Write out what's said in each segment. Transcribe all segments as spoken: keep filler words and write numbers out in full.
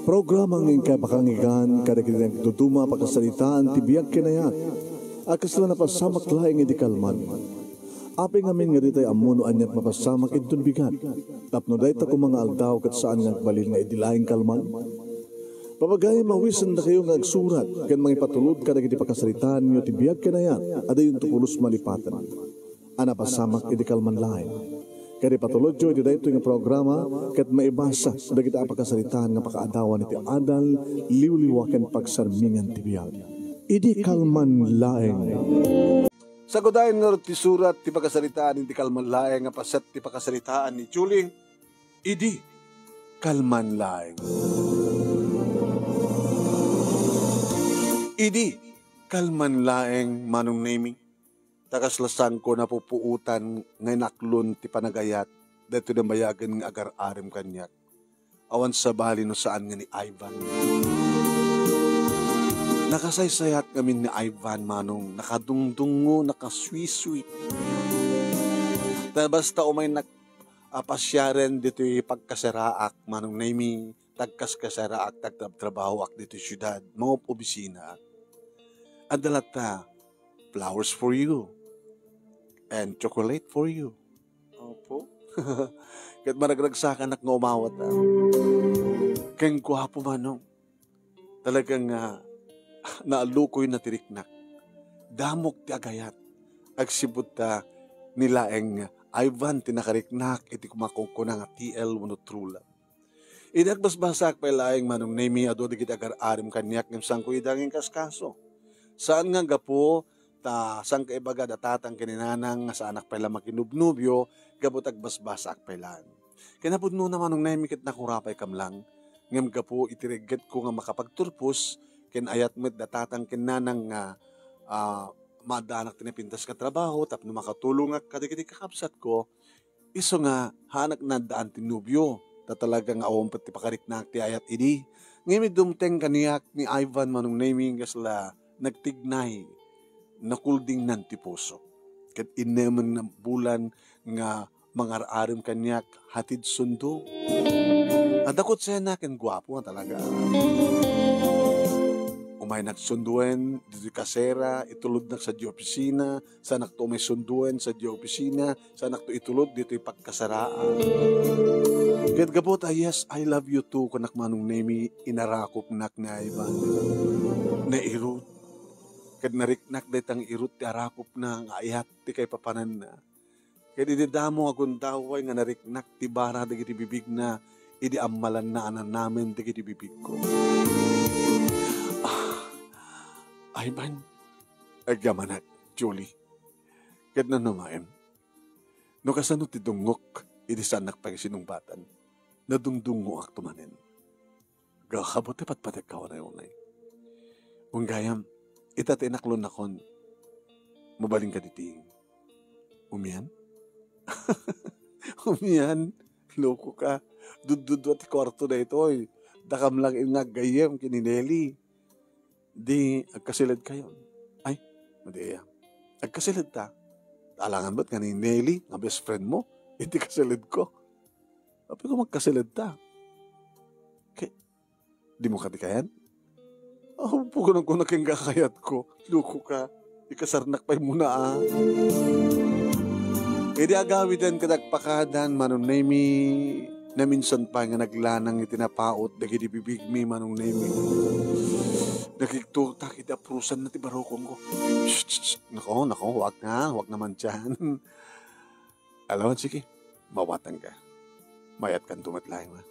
Programa nga inkay pakangigan kadagiti nagduduma a pakasaritaan ti biag ken ayat a kasla napasamak laeng idi kalman. Apay ngamin nga ditay ammo no aniat mapasamak inton bigat, tapno dayta koma nga aldaw ket saan nga agbalin nga idi laeng kalman? Papagayam, awisendakayo nga agsurat ken mangipatulod kadagiti pakasaritaanyo ti biag ken ayat a dayonto pulos malipaten a napasamak idi kalman laeng. Ket ipatulodyo iti daytoy nga programa ket maibasa dagiti a pakasaritaan nga pakaadawan iti adal, liwliwa ken pagsarmingan ti biag. Idi kalman laeng. Sagudayen ngarud ti surat ti pakasaritaan idi kalman laeng a paset ti pakasaritaan ni Julie. Idi kalman laeng. Idi kalman laeng, Manong Nemi. Ta kasla saanko napupuotan nga inaklon ti panagayat daytoy a nabayagen nga agar-arem kaniak. Awan sabali no saan nga ni Ivan. Nakasaysayat ngamin ni Ivan, Manong, nakadungdungngo, nakasweet-sweet. Ta basta umaynak a pasiaren ditoy pagkasaraak, Manong Nemi, tagkaskasaraak, tagtrabtrabahoak ditoy siudad, mangub-obisinaak. Adda latta, flowers for you, and chocolate for you. Opo. Ket maragragsakanak nga umawat, ah. Ken guapo, Manong. Talaga nga naalukoyna ti riknak. Damok ti agayat. Agsipud ta ni laeng Ivan ti nakariknak iti kumakunkuna nga T L wenno true love. Idi agbasbasaak pay laeng, Manong Nemi, adu dagiti agar-arem kaniak ngem saanko ida nga inkaskaso. Saan nga gapu ta saan kaibaga da tatang ken ni nanang nga saanak pay la makinubnubio gapu ta agbasbasaak pay laeng. Kinapudnona, Manong Nemi, ket nakurapaykam lang. Ngem gapu iti reggetko nga makapagturpos ken ayat met da tatang ken nanang nga, ah, maaddanak ti napintas nga trabaho tapno makatulongak kadagiti kakabsatko, isu nga haanak nga addaan ti nobio, ta talaga nga awan pay ti pakariknak ti ayat idi. Ngem idi dumteng kaniak ni Ivan, Manong Nemi, kasla nagtignay, nakuldingnan ti puso. Ket innemen nga bulan nga mangar-arem kaniak hatid sundo. Adda kutsena ken guapo nga talaga. Umaynak sunduen ditoy kasera, itulodnak sadiay opisina, saanakto umay sunduen sadiay opisina, saanakto itulod ditoy pagkasaraan. Ket gapu ta, "Yes, I love you too," kunak, Manong Nemi, inarakopnak ni Ivan. Nairut. Ket nariknak dayta nga irut ti arakopna nga ayat ti kaipapananna. Ket idi damo nga gundaway nga nariknak ti bara dagiti bibigna, idi ammalanna a nanamen dagiti bibigko. Ah, Ivan, agyamanak, Julie. Ket nanamaem, no kasano ti dungngok idi saannak pay sinungbatan, nadungdungngoakto manen. Gapu ti patpatekka unay-unay. Wen gayam, ita ti inaklonnakon. Mabalinka ditoy. Umian? Umian? Loko ka. Duddudua ti kuarto daytoy. Dakam lang nga aggayyem ken ni Nelly. Di agkasiled kayon. Ay, madi aya. Agkasiled ta. Alangan met nga ni Nelly, nga best friend mo, iti kasiled ko. Apay ko magkasiled ta. Kay, di mo kadi kayan? Oh, pugunan ko na ken kakayat ko. Loko ka. Ikasarnak pay muna, ah. Idi agawiden ket agpakadan, Manong Nemi, naminsan pay nga naglanang iti napaut dagiti bibigmi, Manong Nemi. Nakigtutak iti aprusan na ti barukongko. Shh, shh, shh. Nako, nako, wag na, wag naman dyan. Alawan, sige. Mawatan ka. Mayat kan tumat laeng, ha?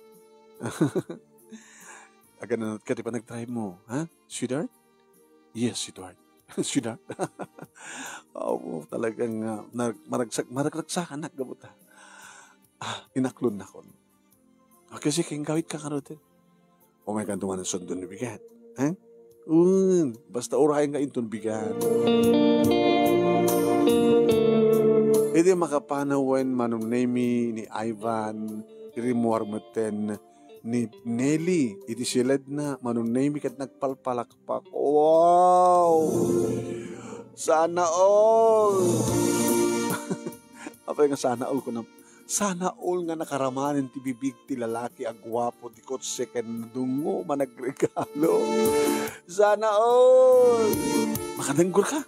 Agananat ka, di ba nag-try mo, ha? Sweetheart? Yes, sweetheart. Sweetheart? Oo, talagang, ah, nag-, maragsak-, maragragsakan, naggabuta. Ah, inaklon na kon. Okay, sige, gawit ka karuten. O may kanto nga nasundon ni bigat. Ha? Un, basta urayan ka inton bigat. Idi makapanawen Manong Nemi ni Ivan, rimmuar metten ni Nelly iti siledna, Manong Nemi ket nagpalpalakpak. Wow! Sana all! Apay nga sana all ko na, Sana all nga nakaramanen ti bibig ti lalaki a guapo, di kotse ken dungngo, managregalo. Sana all! Makadanggor ka?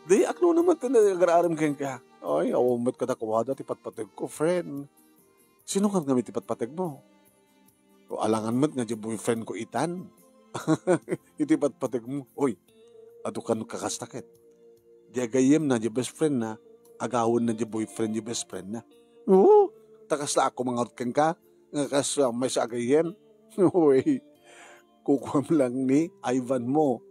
Di, akno naman ti nagar-arem kenka. Ay, awan met kadakuada ti patpategko, friend. Sino nga ngamin ti patpategmo? O alangan met nga di boyfriend ko itan. Iti patpategmo. Oy, adu kan kakasta ket. Di agayyemna di best friend na, agawenna di boyfriend di best friend na. Oo, ta kasla ako mangarot kenka, nga kas, ah, maysa agayyem. Oy, kukuam lang ni Ivan mo.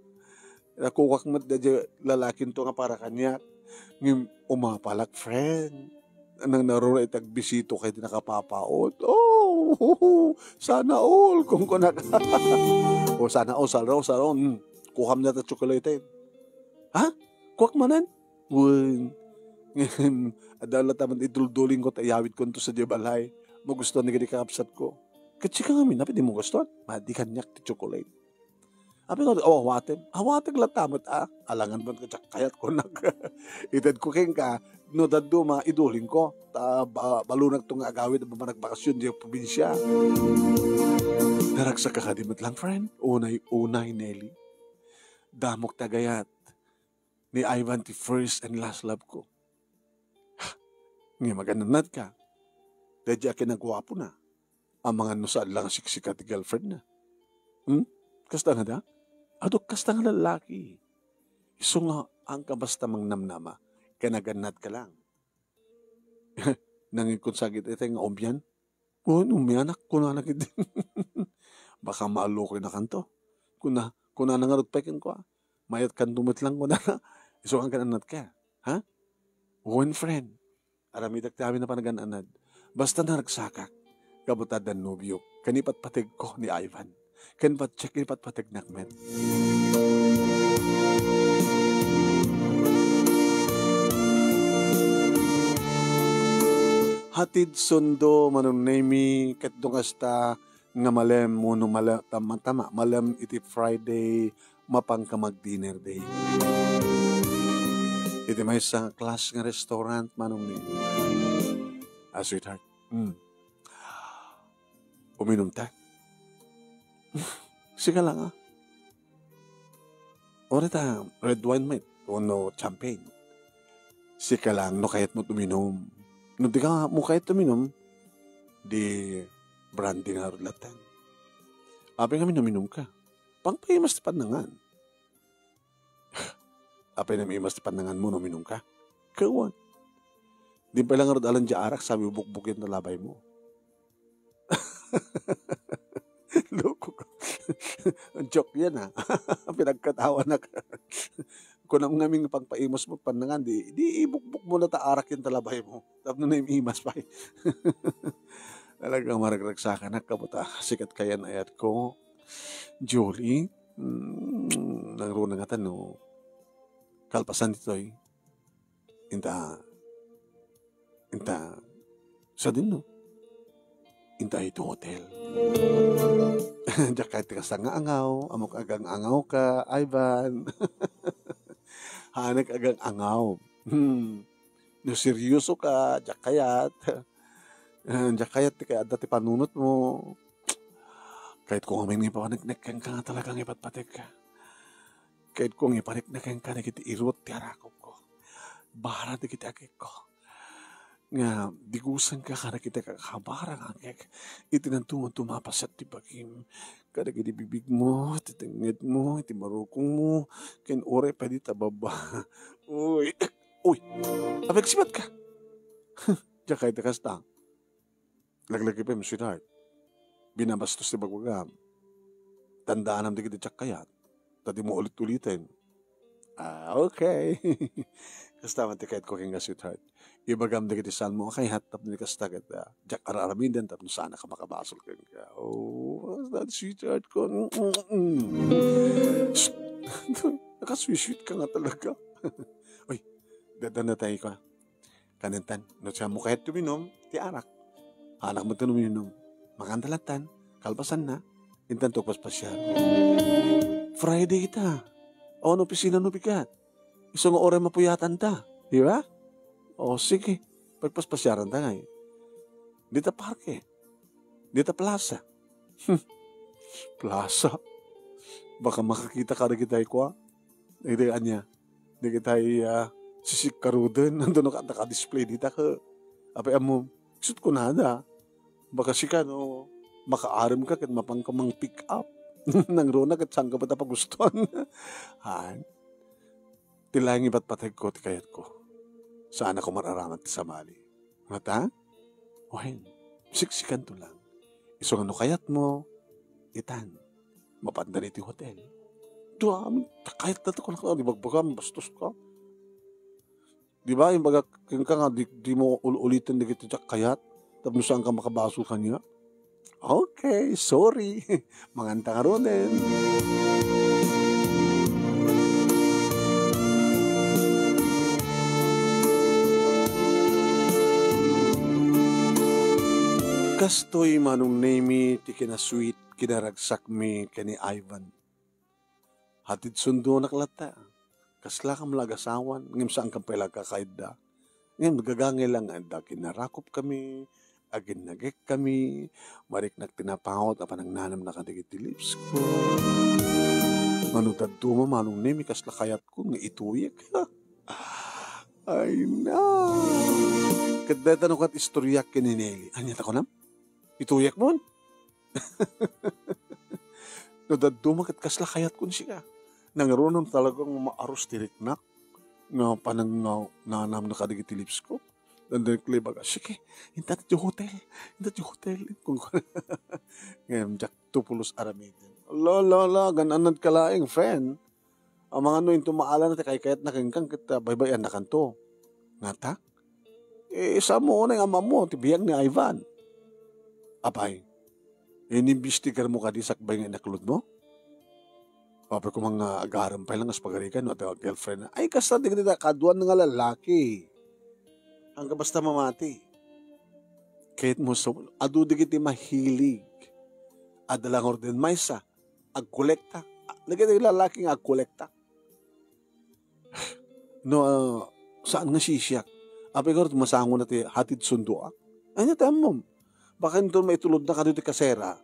Nakukak met daydiay lalakinto nga para kaniak. Ngem umapalak, friend. Nang naruna iti agbisito kay di nakapapaot. Oh, sana all, kung kunak. O sana all, sana all, sana all. Hmm. Kukam na ta tsokolate. Ha? Kuak manen? Wen. Ngem, adda la taman idulduling ko ta iyawid ko nto sa di balay. Magustuhan ni kadi kakabsat ko. Ket sika ngamin, apay di mo gustuhan? Madi kaniak ti tsokolate. Apay nga, aw, awatek. Awatek latta met, a. Alangan met nga diak kayat kunak. Ited ko kenka, no dadduma, iduling ko. Ta, ba-, balonakto nga agawid a managbakasyon di probinsia. Naragsak ka kadi met lang, friend? Unay-unay, Nelly. Damok ti agayat. Ni Ivan ti first and last love ko. Nga maganannad ka. Daydi a kinaguapo na. Amangan no saan lang a siksika ti girlfriend na. Hmm? Kasta nga da? Aduk kasta nga lalaki. Isu nga, ang ka basta mangnamnama, kanaganat ka lang. Nangikon sagit iti nga umyan? O, no, umianak, kunana kit. Baka maalokoy na kanto. Kuna, kunana nga rod pay kenko, a. Mayat kanto met lang, kunana. Isu nga kanaganat ka. Ha? Wen, friend. Aramidek ti amin a panagan-anad. Basta naragsakak, kabutad a nobio, ken ipatpategko ni Ivan. Ken patiek ipatpategnak met. Hatid sundo, Manong Nemi, ket no kasta nga malem, wenno mala-, tama, tama, malem iti Friday, mapanka mag-dinner date. Iti maysa nga class nga restaurant, Manong Nemi. Ah, sweetheart. Mm. Uminum ta? Sika lang, a. Uray ta, red wine met, wenno champagne. Sika lang, no kayat mo uminum. No di ka mo kayat uminum, di brandy nga rod latta. Apay ngamin uminum ka? Pangpaimas ti pannangan. Apay naimas ti pannangan mo no uminum ka? Kawan. Di pay lang ngarud alan di arak, sabi, bukbukin ta labay mo. Loko ka. Joke yan, ha. Pinagkatawanak. Kunam ngamin nga pangpaimas mo pannangan, di, di ibukbok mo na ta arak yan ta labay mo. Tapno naimas pay. Talagang maragragsakanak, kabuta. Sikat kayan ayat ko. Julie, mm, nangruna nga tano. Kalpasan ditoy. Inta, inta, sadin, no? Inta ito hotel. Diak kayat ti kasta nga angaw, ammok agang-angaw ka, Ivan. Hanek agang-angaw. Hmm. No seryoso ka, diak kayat. Eh, diak kayat ti kayat ti panunot mo. Kayat ko ngamin nga ipapaneknek kenka nga talagang ipatpatek ka. Kayat ko nga ipaneknek kenka dagiti irot ti arakop ko. Bara dagiti agek ko. Nga digusan ka kadagiti kakabara nga agek. Iti nantuman tumapasat ti bagim. Kadagiti bibig mo, ti tengnged mo, ti marukong mo, ken uray pay dita baba. Uy. Uy. Apay agsibat ka? Diak kayat ti kasta. Laglagipen, sweetheart. Binabastos ti bagbagam. Tandaanam dagiti diak kayat. Ta dimo ulit-uliten. Ah, okay. Kasta man ti kayat ko kenka, sweetheart. Ibagam dagiti salmo a kayat tapno di kasta ket, ah, diak ar-aramiden tapno saanak a makabasol kenka. Oh, that sweetheart ko. Mm-mm. Shh! Nakasweet ka nga talaga. Uy, dada na tayo ka. Kanentan, no siya mo kayat tuminom, ti arak. Anak mo tuminom. Makanta lantan, kalpasan na, intan to paspasiar. Friday ita. O, ano, opisina no bigat? Isu nga oray mapuyatan ta, di ba? O, sige. Pagpaspasiaran ta ngay. Dita parke. Dita plaza. Hmm. Plaza. Baka makakita ka dagitay kua. Dagitay ania. Dagitay, ah, sisik karuden. Nandun ka, naka-display dita ka. Apay ammo, isut ko nada. Baka sika no, makaarem ka ket mapanka mang pick up. Nangruna ket saan ka met a pagustuan. Han. Ti laeng ipatpateg ko ti kayat ko. Saan ako mar-aramat ti sabali. Ngata? Wen, siksikanto lang. Isu nga no kayat mo, itan. Mapanda iti hotel. Dua, amin, kayat na to, kung ano, di bagbagam, bastos ka. Di ba, yung baga, kung ka nga, di, di mo ul-ulitin, di kita kayat, tapno saan ka makabasol kanya? Okay, sorry. Manganta ka ron, eh. Kastoy, Manong Nemi, ti kinasweet, kinaragsakmi, ken ni Ivan. Hatid sundonak latta. Kasla kam la agasawan, ngem saan kam pay la agkakaidda. Ngem gagangay lang nga adda kinarakop kami, aginnagek kami, mariknak ti napaut a panagnanem na kadagiti lips ko. Mano dadduma, Manong Nemi, kasla kayatko nga ituyek. Ay na. Ket dayta no kat istoryak ken ni Nelly. Ania ta kunam? Ituyek mon? No dadduma ket kasla kayat kun sika. Nangruna talagang maaros ti riknak nga panang nga nanam na kadagiti lips ko. Nandun ko ibaga, "Sige, inta ti hotel. Inta ti hotel." Kung ngem, diak tupulos aramiden. La, la, la, gan-anad ka laeng, friend. Amangan no into maala na ti kaykayat na kenkan ket, ah, baybay-an na kanto. Ngata? Eh, saan mo unay nga ammo ti biag ni Ivan? Apay, inimbestigar mo kadi sakbay nga inaklod mo? Apay, kung mga agarem pay lang as pagarigan, no, adda girlfriend na. Ay, kasta di kita kaduan nga lalaki. Ang basta mamati. Kahit mo so, adu di kiti mahilig. Adda lang orden maysa, agkolekta. Lagi tayo lalaki nga agkolekta. No, ah, saan nga sisiak? Apay garud masango na ti hatid sundoak. Anya ti ammom? Baka inton maitulod na kado ti kasera.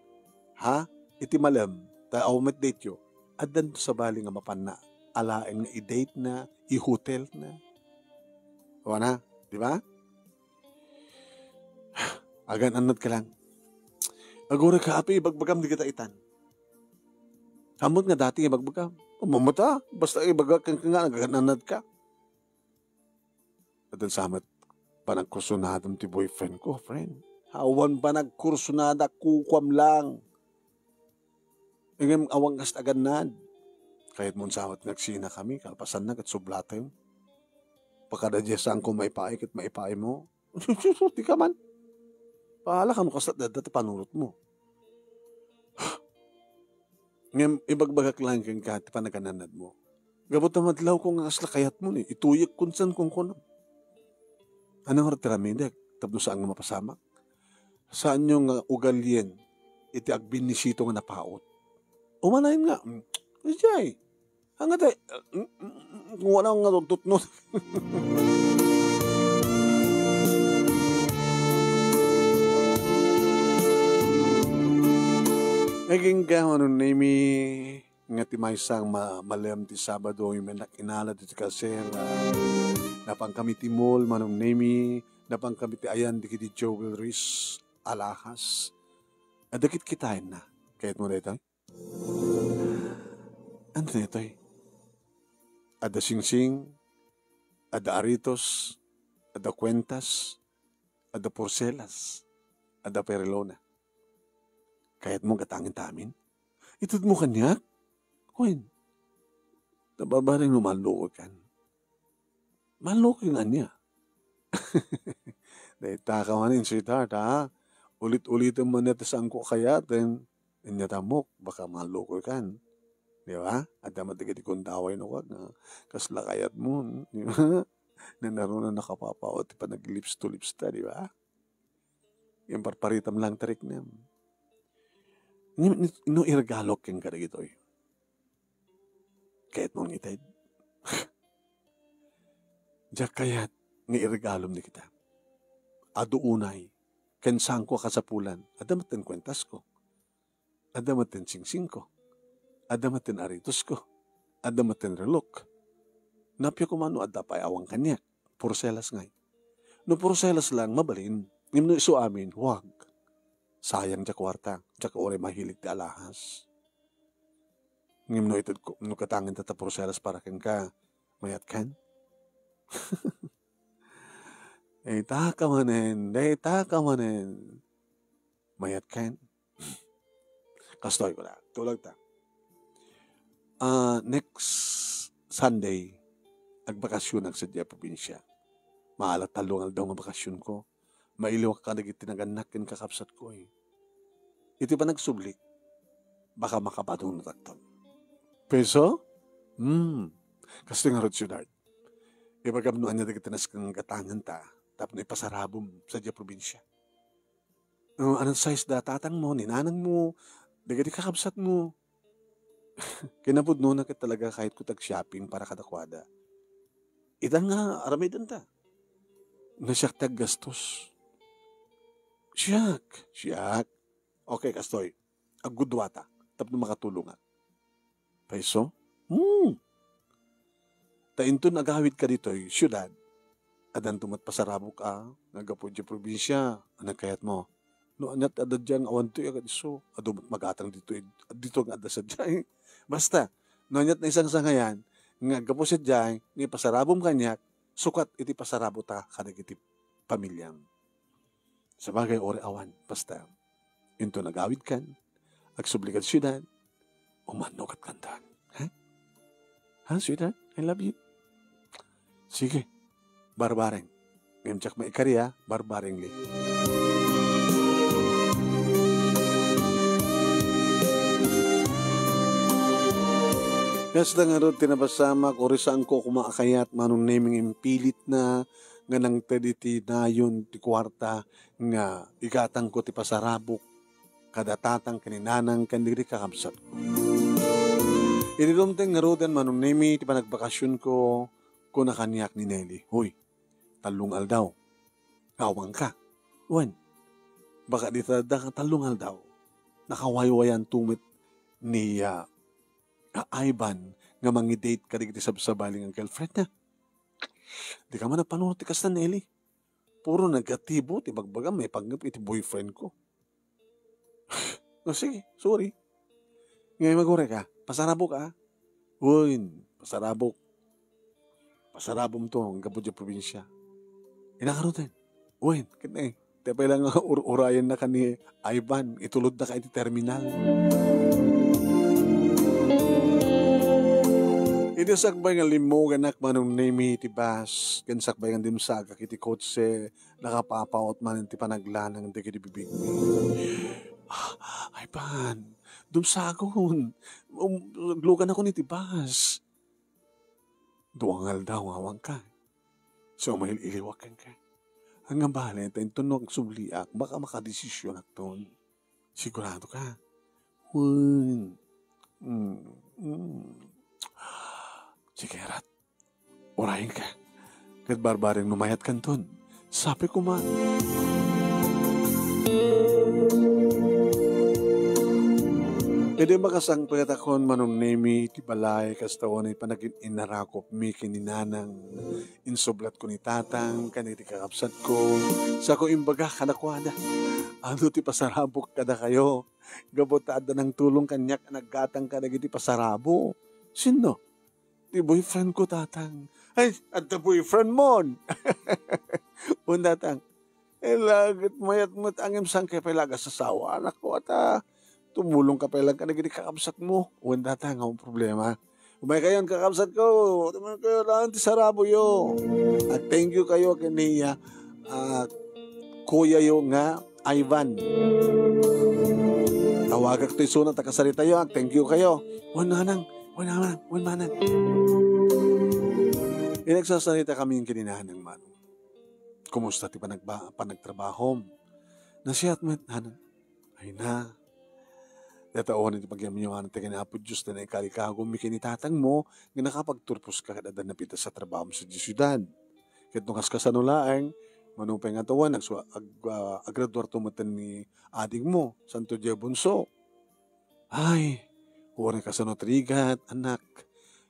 Ha? Iti malem, ta aw met date yo. Addan to sabali nga mapanna. Alaen nga i-date na, i-hotel na. Wana, di ba? Agan-annad ka lang. Agora ka, api, ibagbagam di kita itan. Ammot nga dati nga ibagbagam. Mamata, basta ibaga ka nga, agan-annad ka. Addan sa met, panagkursunadam ti boyfriend ko, friend. Awan panagkursunada, kukuam lang. Ngem awan kas agannad. Kayat mon sa met nga agsina kami, kalpasan na, ket sublatem. Pakada diay saan ko maipaay, ket maipaay mo. Di ka man. Paala ka no kasla dadda ti panunot mo. Ngem ibagbagak lang kenka ti panagananad mo. Gapu ta madlaw ko nga kasla kayat mo ni, ituyek kun saan kung kunam. Ano nga ti ramidek, tapno saan nga mapasamak? Saan nyo nga ugalien iti agbinnisito nga napaot? Umanayon nga, mm, ijay. Ang ate, mm, mm, mm, kung wala nga tututnot. Naging ka, ano, Nemi, nga ti maysa nga ma-, malem ti Sabado, yung menak inala ti kasera. Napang kami ti mall, Manong Nemi, napang kami ti ayan di kiti jewelries, alahas. Adda kit kitaen na. Kayat mo daytoy? Ano daytoy? Adda singsing, adda aritos, adda kuentas, adda porselas, adda perlona. Kayat mo gatangin ta amin? Itud mo kaniak? Wen, nababaring no malluko kan. Malluko nga ania? Dayta ka manin, sweetheart, ha? Ulit-ulitem man iti saan ko kayaten. Ania ta ammok, baka malluko kan. Di ba? Adda met dagiti gundaway no, nga kasla kayat mo, di ba? Nanaruna nakapapaot ti panag-lips to lips ta, di ba? Yung parparitam lang ti riknam. Ngem, no iregalok kenka dagitoy. Kayat mo nga ited? Diak kayat nga iregalom dagita. Adu unay, ken saanko a kasapulan. Adda met ti kuentasko. Adda met ti singsingko. Adda met ti aritosko. Adda met ti relok. Napia koma no adda pay awan kaniak. Puro selos ngay. No puro selos lang, mabalin. Ngem no isu amin, huwag. Sayang ti kuarta, diak uray mahilig ti alahas. Ngem no ited ko, no gatangen ta ta puro selos para kenka, mayat kan? Dayta ka manen, dayta ka manen. Mayat kan? Kastoy ko na, tulog ta. Ah, next Sunday, agbakasyonak sadiay probinsya. Maala tallo nga aldaw nga bakasyonko. Mailiwak kadagiti nagannak ken kakabsatko, eh. Iti panagsublik, baka makapadunotakton. Peso? Hmm. Kastoy ngarud, sweetheart. Ibagam no ania dagiti nasken nga gatangenta tapno ipasarabom sadiay probinsya. No, anong size da tatangmo, ni nanangmo, dagiti kakabsatmo? Kinapudnona ket talaga kayatko ti ag-shopping para kadakuada. Ita nga aramidenta. No siak ti aggastos. Siak, siak. Okay, kastoy. Aggudduata tapno makatulongak. Peso? Hmm. Ta inton agawidka ditoy siudad, addanto met pasarabok a nga gapu idiay probinsia. Ania kayatmo? No aniat adda diay nga awan toy agad isu, adu met magatang ditoy, ditoy nga adda sadiay. Basta, no aniat naisangsangayan nga gapu sadiay nga ipasarabom kaniak, sukat iti pasarabota kadagiti pamiliam. Sabagay, uray awan, basta inton agawidkan, agsubli kad siudad, umannokatkanton. Ha? Ha, sweetheart? I love you. Sige, barbareng. Ngem diak maikari a barbareng, Lee. Kasta ngarud ti napasamak, uray saanko koma a kayat, Manong Nemy, nga impilitna nga nangted iti nayon ti kuarta nga igatangko ti pasarabok kada tatang ken ni nanang ken dagiti kakabsatko. Idi dumteng ngaruden, Manong Nemy, ti panagbakasionko, kuna kaniak ni Nelly, "Hoy, tallo nga aldaw nga awanka." Wen, baka dita adda nga tallo nga aldaw, nakawaywayanto met ni, ah, Ivan nga mangi-date kadagiti sabsabali nga girlfriendna. Dika man napanunot ti kasta, Nelly. Puro negatibo ti bagbagam maipanggep iti boyfriendko. No, sige, sorry. Ngem aguray ka, pasarabok a. Wen, pasarabok. Pasarabomto gapu diay probinsia. Ina ngaruden. Wen, ket ne, ti apay lang nga ur-, urayennaka ni Ivan, itulodnaka iti terminal. Idi sakbay nga limmuganak, Manong Nemy, iti bus, ken sakbay nga dimsagak iti kotse, nakapapaut manen ti panaglanang dagiti bibigmi. "Ah, Ivan, dumsagon. Um, agluganakon iti bus." "Dua nga aldaw nga awanka. Sa umail-iliwak kenka. Ania bale, ta inton no agsubliak, baka makadesisionakton. Sigurado ka?" "Wen." "Mm, mm. Sige, rat. Urayenka. Ket barbareng no mayatkanton." Sapay koma. Idi makasangpetakon, Manong Nemy, iti balay, kasta unay panagin-inarakopmi ken ni Nanang, insublatko ni Tatang ken iti kakabsatko, sako imbaga kadakuada, "Adu ti pasarabok kadakayo, gapu ta adda nangtulong kaniak a naggatang kadagiti pasarabok." "Sinno?" "Ti boyfriendko, Tatang." "Ay, adda boyfriendmon?" "Wen, Tatang." "Eh, la ket mayat met, ngem saan ka pay la agasasawa, anakko, ta tumulongka pay la kadagiti kakabsatmo." "Wen, Tatang, awan problema. Umaykayon, kakabsatko. Tumulongkayo laeng ti saraboyo. Ag-thank you kayo ken ni, ah, ah, kuyayo nga Ivan. Tawagakto isuna ta kasaritayo, ag-thank you kayo." "Wen, Nanang. Wen, Nanang. Wen, Manang." Inagsasaritakami ken ni Nanang, Manong. "Kumusta ti panagba-, panagtrabahom?" "Nasiat met, Nanang." "Ay na. Dataon iti pagyamyaman ti ken Apo Dios ta naikarikagomi ken ni tatangmo nga nakapagturposka ket adda napitas a trabahom sadiay siudad. Ket no kaskasano laeng, Mano pay nga tawen, agsu-, ag-, ah, agraduarto metten ni adingmo, santo diay bunso. Ay, uray kasano ti rigat, anak.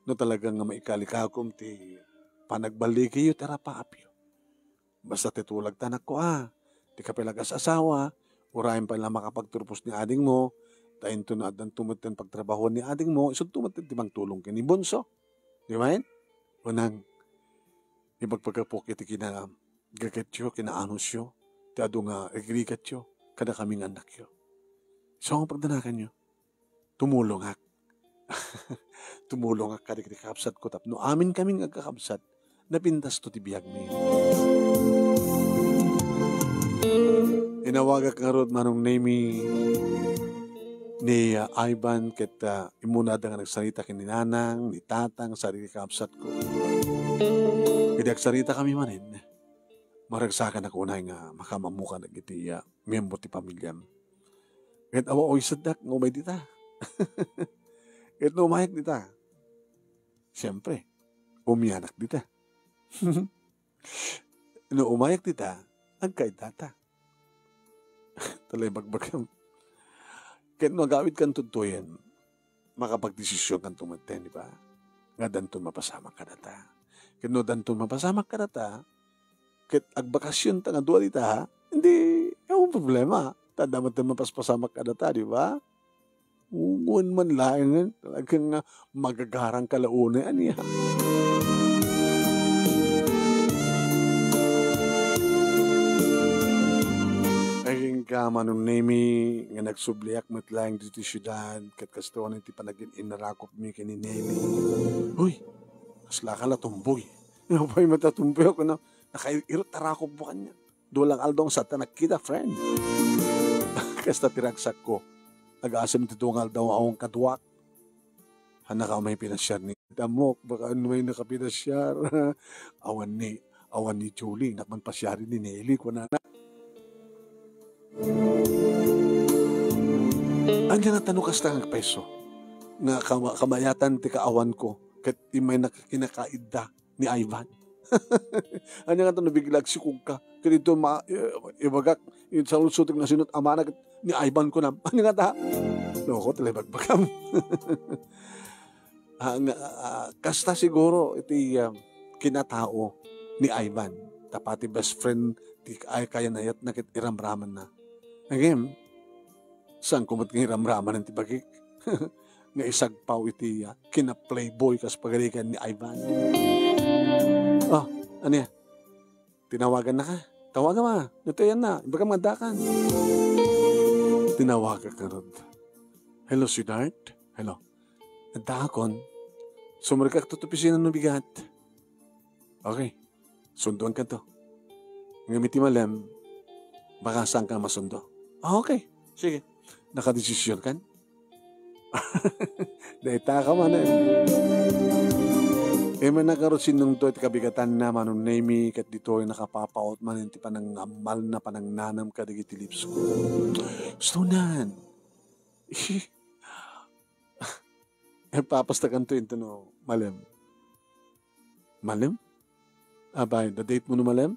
No talaga nga maikalikakom ti panagballigiyo ti arapaapyo. Basta ti tulagta, anakko, a, ti kapilagas-asawa, urayen pay la makapagturpos ni adingmo, ta inton addanto metten pagtrabahoan ni adingmo, isunto metten ti mangtulong ken ni bunso. Di ba? Unang, ibagbagapok iti kinagagayatyo, kinaanusyo, ti adu nga rigrigatyo, kadakami nga annakyo. So, ang pagdanakanyo, tumulongak. Tumulongak kadagiti kakabsatko tapno amin kami nga agkakabsat, napintasto ti biagmi. Inawagak ngarud, Manong Nemi, ni, ah, Ivan, ket, ah, immunada nga nagsarita ken ni Nanang, ni Tatang, sadagiti kakabsatko. Idi agsarita kami manen, maragsakan a kunay nga makamammukan dagiti, ah, miyembro ti pamiliam. Ket awa uysetdak nga umay dita. Ket no umayak dita, siempre, umianak dita. No umayak dita, agkaiddata. Talay bagbagam. Ket no agawidkan tudtoyen, makapagdesisionkanto metten, di ba? Nga danton mapasamak kadata. Ket no danton mapasamak kadata, ket agbakasionta nga dua dita, hindi, awan problema. Ta adda metten mapaspasamak kadata, di ba? Wen man laengen, talagang nga magagarang ka la unay, ania? Agingga, Manong Nemi, nga nagsubliak met laeng ditoy siudad, ket kastoy ti panagin-innarakopmi ken ni Nelly. Uy, kasla ka la tumboy. Apay met a tumboy ako na, nakairot a rakopmo kaniak. Dua lang aldaw nga saan ta nagkita, friend. Kasta ti ragsakko. Agasem ti dua nga aldaw nga awan kaduak. Haan ka umay pinasiar ni Tamok, baka umay nakapinasiar. Awan ni, awan ni Julie, nak man pasiari ni Nelly, kunana. Ania nga tano kasta nga peso? Nga kama-, kamayatan ti kaawan ko, ket imay nak-, kinakaidda ni Ivan. Ania nga ta no bigla agsikog ka? Ket ito ma-, i-, ibagak, insalunsutek na sinot amana ket ni Ivan kunam. Ania nga ta? Loko, talaga bagbagam. Ah, nga, ah, kasta siguro iti, ah, kinatao ni Ivan. Ta pati best friend ti ay kayanayatna ket iramramanna. Again, saan ko met nga iramraman ti bagik nga isagpaw iti, ah, kina-playboy kas pagarigan ni Ivan. Oh, ania? Tinawagan na ka? Tawagan ma. Dito yan na. Ibagam nga addakan. Tinawagak ngarud. Hello, sweetheart. Hello. Addaakon. Sumrekak to opisina no bigat. Okay. Sunduan ka to. Ngem iti malem, baka saan ka masundo. Ah, okay. Sige. Nakadesisyon kan? Dayta ka man, eh. E, man nakarot sinungto iti kabigatanna, Manong Nemi, ket ditoy nakapapaot manen ti panangammalna, panangnanam kadagiti lips ko. Gusto nan. Ipapastakanto into no malem. Malem? Abay, da-date mo no malem?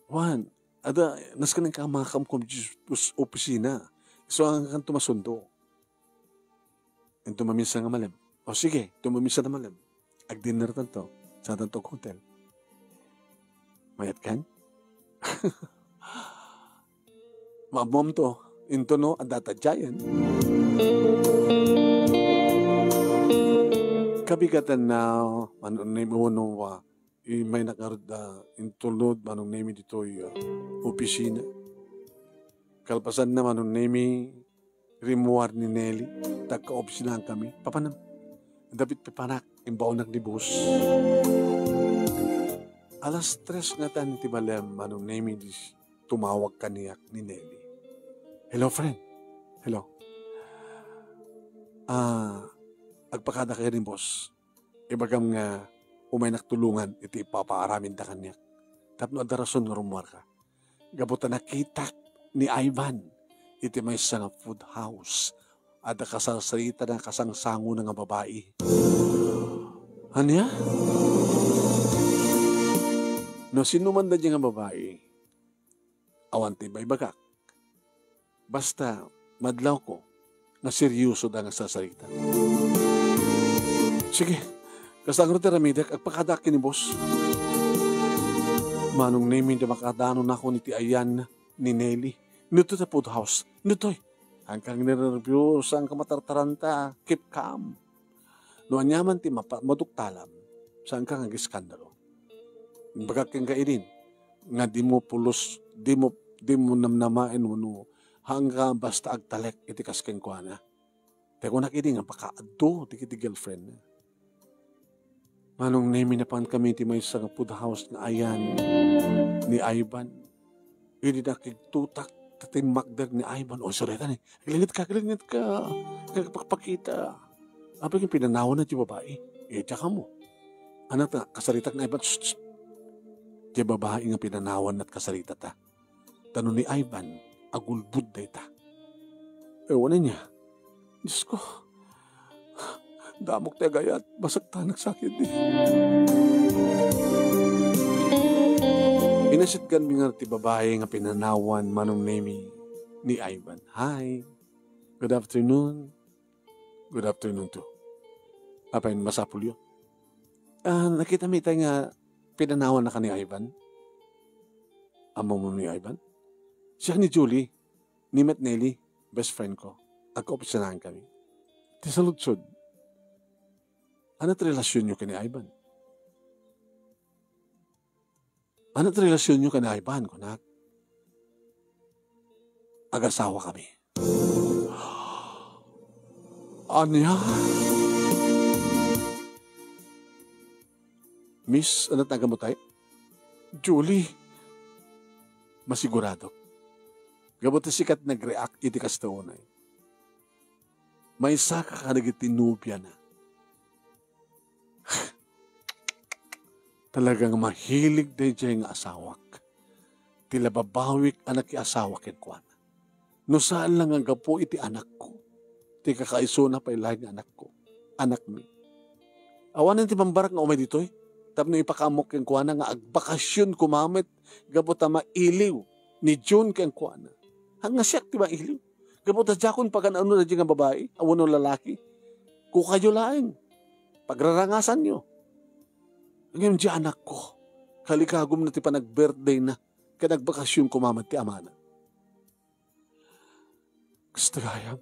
Wan, ada, nasken nga makam kom dis-, pus-, opisina. So, ang kanto masundo. Into maminsan nga malem. O sige, into maminsan nga malem. Ag-dinner tanto. Sa tanto hotel. Mayat kan? Maammoam to. Into no, adda ta diayen. Kabigatan na, Manong Nemi, uno, wa, imay nakarud da, intulod, Manong Nemi, ditoy, ah, opisina. Kalpasan na, Manong Nemi, rimmuar ni Nelly, tagkaopisinaan kami. Papanam, dapit pipanak, imbaonak ni boss. Alas tres nga tan ti malem, Manong Nemi, di tumawag kaniak ni Nelly. "Hello, friend. Hello. Ah, agpakada kayo ni boss. Ibagam nga umaynak tulongan iti ipapaaramidda kaniak. Tapno adda rason nga rummuarka. Gapu ta nakitak ni Ivan iti maysa nga food house. Adda kasarsarita na kasangsangona nga babai." "Ania? No sino man da nga babai, Awan ti ibaybagak. Basta, madlawko nga seryosoda nga sarsarita. Sige, kasta ngarud ti aramidek, agpakadaak ken ni boss. Manong Nemy, diak makadanon iti ayan ni Nelly. Ditoy ta food house. Ditoy. Saan ka nga nerbios, saan ka matartaranta. Keep calm. No aniaman ti mapa-, maduktalam, saan ka nga agiskandalo. Imbagak kenka idin, nga dimo pulos, dimo, dimo namnamaen wenno saan ka basta agtalek iti kas kenkuana. Ti kunak idi nga pakaadto dagiti girlfriend na. Manong Nemy, napankami iti maysa nga food house nga ayan ni Ivan. Idi nakigtutak, ta timmakder ni Ivan. "O, sorry, tani. Aglingetka, aglingetka. Agpakpakita." Apay nga pinanawanna ti babai. Eh, diak ammo. Ania ta kasaritak ni Ivan? Shh, shh. Ti babai nga pinanawanna ti kasaritata. Ta no ni Ivan, agulbod dayta. Ewan ania. Diyos ko, damok ti agayat, basaktanak sakit di. Inasitgan mi nga ti babai nga pinanawan Manong Nemy ni Ivan. "Hi. Good afternoon." "Good afternoon too. Apay, masapulyo?" "Ah, nakita mi itay nga pinanawan na ka ni Ivan." "Ammo mo ni Ivan?" "Siak ni Julie, ni Met Nelly, best friend ko. Agkaopisinahan kami." "Ti saludsod, ania ti relasionyo ken ni Ivan?" "Ania ti relasionyo ken ni Ivan, kunak?" "Agasawa kami." "Ania?" "Miss, ania ti naganmo tay?" "Julie." "Masiguradok. Gapu ta sika ti nag-react iti kasta unay. Maysaka kadagiti nobiana. Talaga nga mahilig daydiay nga asawak. Ti la babawik a nakiasawa kenkuana. No saan la nga gapu iti anakko, ti kakaisuna pay laeng nga anakko, anakmi. Awanen ti mambarak nga umay ditoy tapno ipakaammo kenkuana nga agbakasion koma met gapu ta mailiw ni June kenkuana. Haan nga siak ti mailiw. Gapu ta diakon pagan-ano daydiay nga babai, a wenno lalaki. Kukayo laeng. Pagrarangasanyo. Ngem diay anakko, kalikagumna ti panag-birthday na, ken agbakasion koma met ti amana." "Kasta gayam,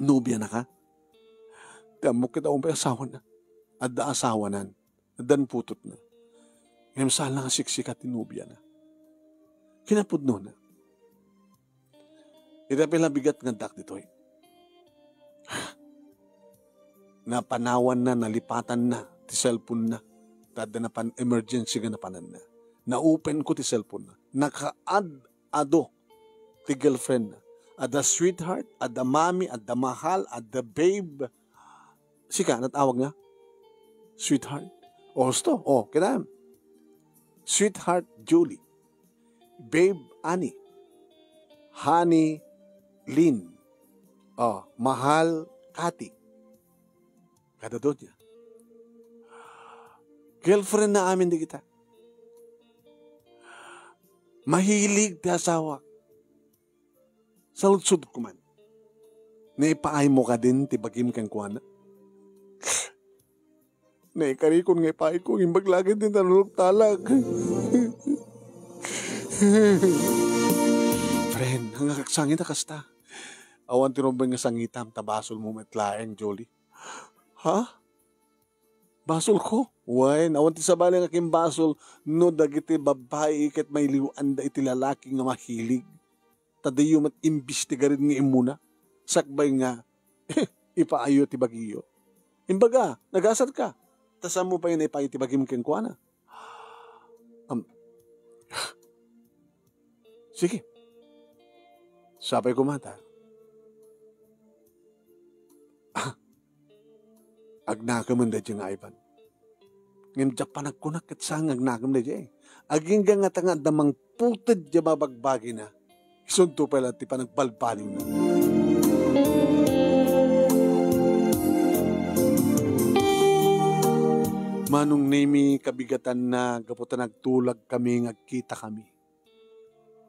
nobiana ka? Ti ammok ket awan pay asawana. Adda asawanan, addan putotna. Ngem saan la nga siksika ti nobiana." Kinapudnona, iti pay la bigat nga addak ditoy, napanawanna, nalipatanna ti cellphone-na. Ta adda napan emergency nga napananna. Na-open ko ti cellphone-na. Nakaad-ado ti girlfriend-na. Adda sweetheart, adda mami, adda mahal, adda babe. Sika, natawag nga? Sweetheart. O, husto. O, kitaem. Sweetheart Julie. Babe Annie. Honey Lynn. O, mahal Cathy. Kada donya. Girlfriend na amin di kita. Mahilig ti asawa. Saludsodko man. Naipaaymo kadin ti bagim kenkuana? Naikarikon nga ipaayko, imbag laeng ti naluluktalak. Friend, ania nga agsangit a kasta? Awan ti rumbeng nga sangitam, ta basolmo met laeng, Julie. Ha? Basolko? Wen, awan ti sabali nga agimbasol no dagiti babbai ket mailiw-anda iti lalaki nga mahilig. Ta diyo met imbestigarin nga immuna. Sakbay nga, ipaayo ti bagiyo. Imbaga, nagasat ka. Ta saanmo pay nga ipaayo ti bagim kenkuana? Am, sige. Sapay koma ta. Ah, agnakemen daydiay nga Ivan. Ngem diak panagkuna ket saan nga agnakem daydiay. Agingga ngata nga adda mangputed diay babagbagina. Isunto pay la ti panagbalbaliwna. Manong Nemy, kabigatanna gapu ta nagtulagkami nga agkitakami.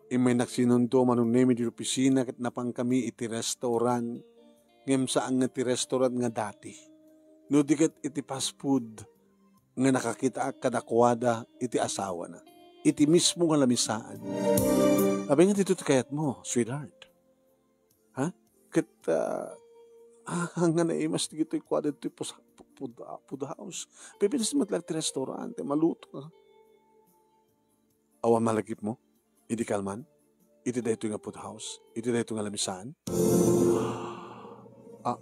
Immay naksinunto, Manong Nemi, iti opisina ket napankami iti restaurant, ngem saan nga ti restaurant nga dati, no di ket iti fast food nga nakakitaak kadakuada iti asawana, iti mismo nga lamisaan. Apay nga ditoy ti kayatmo, sweetheart? Ha? Ket, ah, ah, nga naimas dagitoy kuada ditoy pus-, pud-, pud house. Pipinas met laeng ti restaurant, maluto ka. Awan malagipmo idi kalman, iti daytoy nga pud house, iti daytoy nga lamisaan? Ah,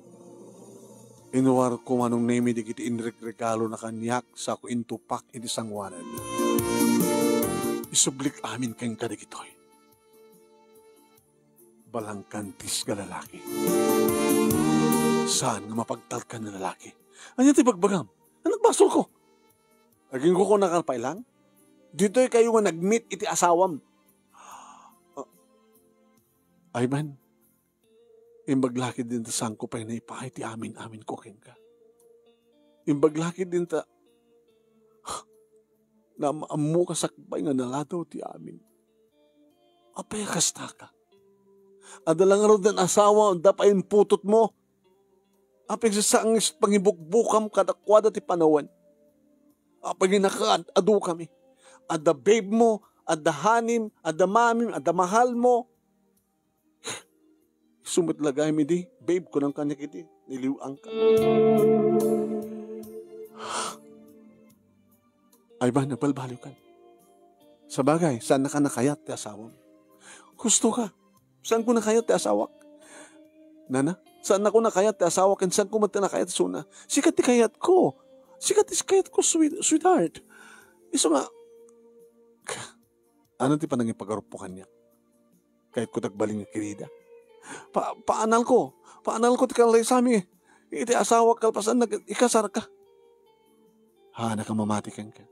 inuarko, Manong Nemi, dagiti inregregalona kaniak sako intupak iti sangoanan. Isublik amin kenka dagitoy. Balangkantis nga lalaki. Saan nga mapagtalkan nga lalaki? Ania ti bagbagam? Ania ti basolko? Agingkukunakan pay lang? Ditoy kayo nga nagmit iti asawam. Ah, Ivan, imbag la ketdin ta saanko pay naipaay ti amin-aminko kenka. Imbag la ketdin ta naam-ammoka sakbay nga naladaw ti amin. Apay a kastaka? Adda la ngarud nga asawa, adda pay imputotmo. Apay a saan nga pangibukbukam kadakuada ti panawen? Apay nga nakaad-adukami? Adda babe mo, adda honey, adda mommy, adda mahal mo. Isu met la gayam idi, babe, kunam kaniak idi, niliw-angka. Ivan, agbalbaliwkan. Sabagay, saannaka a kayat ti asawam. Husto ka. Saanko a kayat ti asawak. Nana, saannako a kayat ti asawak, ken saanko met a kayat isuna. Sika ti kayatko. Sika ti kayatko, sweet-, sweetheart. Isu nga, ano ti panangipagarupmo kaniak? Kayatko ti agbalin nga kirida. Pa-, paanalko. Paanalko ti kalaysami iti asawak kalpasan nag-, ikasarka. Haanka a mamati kenka.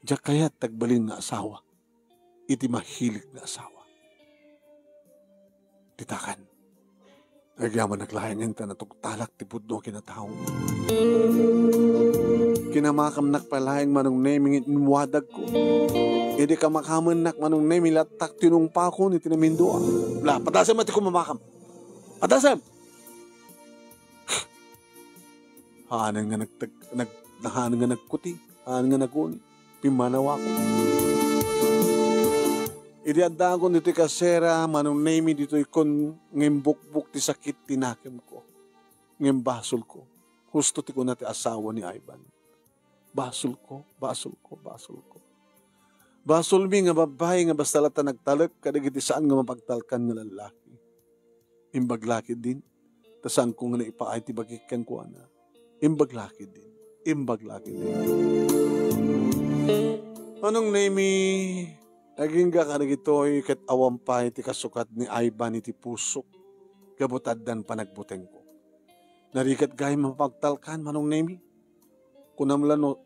Diak kayat ti agbalin nga asawa iti mahilig nga asawa. Ditakan. Agyamanak laengen ta natugtalak ti pudno a kinatao. Kinamakamnak pay laeng Manong Nemi nga inwadagko. Idi kamakamennak Manong Nemi, lattak tinungpakon iti namindua. La, padasem met ti kumamakam. Padasem! Haanna nga nagtag-, nag-, haanna nga nagkuti, haanna nga naguni. Pimmanawakon. Idi addakon ditoy kasera, Manong Nemi, ditoykon nga imbukbok ti sakit ti nakemko. Ngem basolko. Husto ti kuna ti asawa ni Ivan. Basolko, basolko, basolko. Basolmi nga babbai nga basta latta nagtalek kadagiti saan nga mapagtalkan nga lallaki. Imbag la ketdin, ta saanko nga naipaay ti bagik kenkuana. Imbag la ketdin, imbag la ketdin. Manong Nemi, agingga kadagitoy ket awan pay ti kasukat ni Ivan iti pusok, gapu ta addan panagbutengko. Narigat gayam a mapagtalkan, Manong Nemi. Kunam la no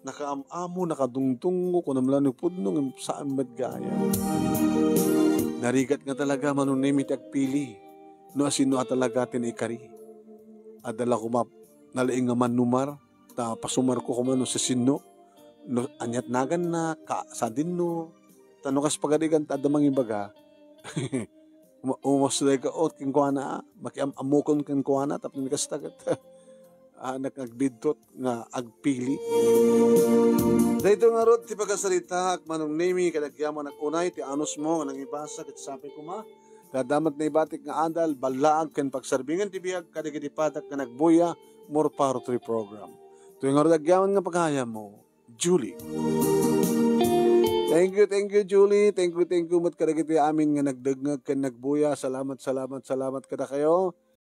nakaam-amo, nakadungdungo, kunam la no pudno, ngem saan met gayam. Narigat nga talaga, Manong Nemi, ti agpili no asino a talaga ti naikari. Adda la koma nalaing nga mannumar, ta pasumarko koma no siasino, no aniat naganna, ka-, sadinno, ta no kas pagarigan ta adda mangibaga, Uma-, umusdayka, o, kenkuana, a, makiam-ammokon kenkuana, tapno ni kasta ket, a, nag-, agbiddut nga agpili. Daytoy ngarud ti pagasaritaak, Manong Nemi, ket agyamanak unay ti anusmo nga nangibasa ket sapay koma, ta adda met naibatik nga adal, ballaag ken pagsarbingen ti biag kadagiti padak nga nagbuya, more power to the program. Toy ngarud agyaman nga pagayammo, Julie. Thank you, thank you, Julie. Thank you, thank you met kadagiti amin nga nagdengngeg ken nagbuya. Salamat, salamat, salamat kadakayo.